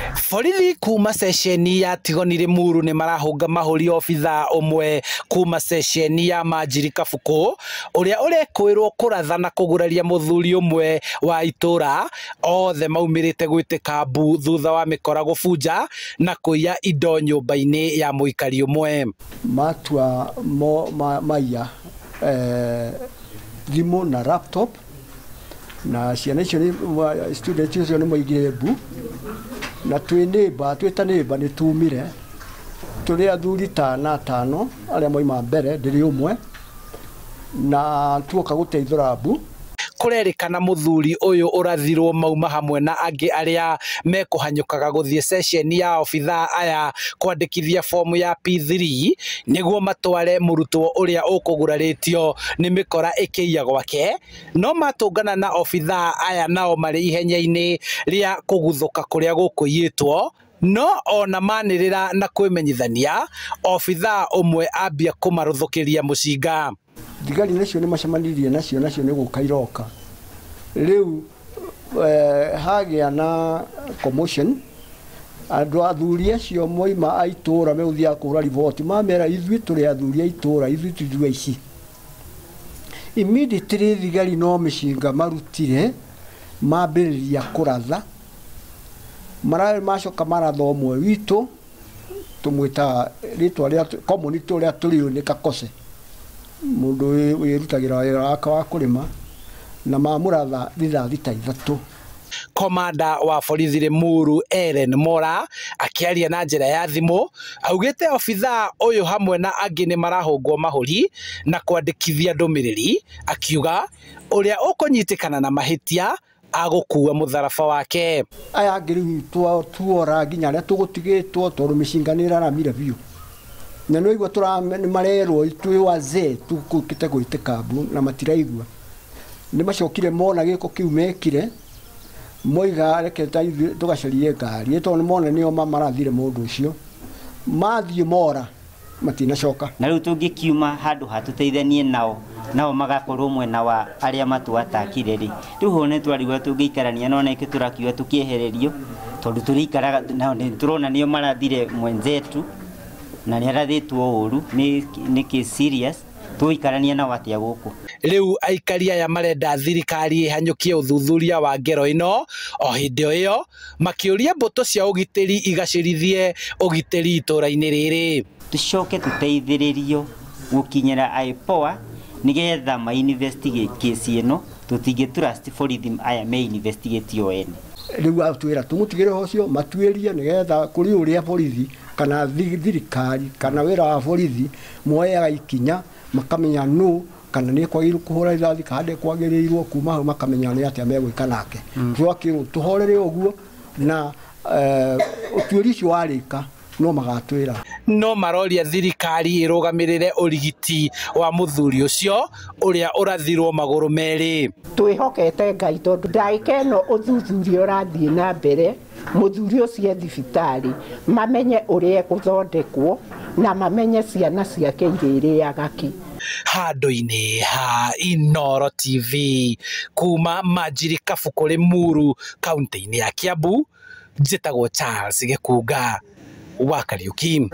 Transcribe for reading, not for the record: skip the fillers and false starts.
Borithi kuma ceceni ya Tigoni Limuru nĩ marahũnga mahũri obithaa ũmwe kuma ceceni ya Manjiri Kabuku ũrĩa ũrekũĩrwo kũratha na kũguraria mũthuri ũmwe wa itũra. Othe maumĩrĩte gwĩtĩka mbu thutha wa mĩkora gũbunja na kũiya indo nyũmba-inĩ ya mũikari ũmwe. Matua maiya thimũ na laptop na ciana icio students icio nĩ maigire mbu na twĩ nĩmba twĩ ta nĩmba nĩ tumire tũrĩ athuri tana atano arĩa moima mbere ndĩrĩ ũmwe na tuoka gũteithũra mbu. Kũrerĩkana mũthuri ũyũ ũrathirwo mauma hamwe na angĩ arĩa mekũhanyũkaga gũthiĩ ceceni ya obithaa aya kwandĩkithia fomu ya P3 nĩguo matware mũrutwo ũrĩa ũkũgurarĩtio nĩ mĩkora ĩkĩiya gwake, no matũngana na obithaa aya nao marĩ ihenya-inĩ rĩa kũguthũka kũrĩa gũkũiyĩtwo. No ona manĩrĩra na kwĩmenyithania, obithaa ũmwe ambia kũmarũthũkĩria mũcinga. Thigari nacio nĩ macemanirie nacio nacio nĩ gũka iroka rĩu hagĩa na commotion. Andũ athuri acio moima a itũra megũthiaga kũhũra riboti mamera ithuĩ tũrĩ athuri a itũra ithuĩ tithuĩ aici. Immediately thigari no mĩcinga marutire mambĩrĩria kũratha macoka maratha ũmwe witũ tũmwĩtaga rĩtwa rĩa community ũrĩa tũrĩ nĩ Kakose, mũndũ wĩrutagĩra wĩra wake wa kũrĩma, na mamũratha rithathi ta ithatũ. Komanda wa borithi Limuru Ellen Mora akĩaria na njĩra ya thimũ augĩte obithaa ũyũ hamwe na angĩ nĩ marahũngwo mahũri na kwandĩkithia ndũmĩrĩri, akiuga ũrĩa ũkũnyitĩkana na mahĩtia agũkua mũtharaba wake. Aya angĩ rĩu tuora nginya arĩa tũgũtigĩtwo tondũ mĩcinga nĩ ĩraramire biũ na nĩ waigua nĩ marerwo twĩ wazee tũkĩte gwĩtĩka mbu na matiraigua. Nĩ macokire mona gĩko kĩu mekire moiga reke ta ithuĩ tũgacarie ngari tondũ nĩ mona nĩo marathire mũndũ ũcio, mathiĩ mora matinacoka. Na rĩu tũngĩkiuma handũ hatũteithanie nao nao magakorwo mwena wa arĩa matũatakire rĩ, rĩu ho nĩ twarigwo tũngĩikarania no nĩkĩo tũrakiuga tũkĩehererio tondũ tũrĩikaraga nao nĩ tũrona nĩo marathire mwenzetu na nĩ arathĩtwo ũru nĩ kĩ serious tũikarania nao atĩa gũkũ. Rĩu aikari aya marenda thirikari ĩhanyũkie ũthuthuria wa ngero ĩno, o hĩndĩ o ĩyo makĩũria mbũtũ cia ũgitĩri igacĩrithie ũgitĩri itũra-inĩ rĩrĩ. Tũcoke tũteithĩrĩrio gũkinyĩra IPOA nĩgetha ma investigate case ĩno, tũtingĩ trust borithi aya me investigate o ene. Rĩu atwĩra tũmũtigĩre ũcio matuĩrie nĩgetha kũrĩ ũrĩa borithi kana thirikari kana wĩra wa borithi moyaga ikinya makamenya nũ kana nĩ kwagĩrĩirwo kũhũra rithathi kana ndĩkwagĩrĩirwo, kuma hau makamenya nĩ atĩa megwĩka nake. Twakĩrwo tũhorere ũguo na ũtuĩria ũcio warĩka no magatwĩra. No maroria thirikari ĩrũgamĩrĩre ũrigiti wa mũthuri ũcio ũrĩa ũrathirwo magũrũ merĩ. Twĩhokete Ngai tondũ ndagĩka ĩno ũthuthuria ũrathiĩ na mbere, mũthuri ũcio e thibitarĩ mamenye ũrĩa egũthondekwo na mamenye ciana ciake irĩrĩaga kĩ. Handũ-inĩ ha Inooro TV kuma Manjiri Kabuku Limuru kaunti-inĩ ya Kiambu, njĩtagwo Charles Gĩkunga wa Kariuki.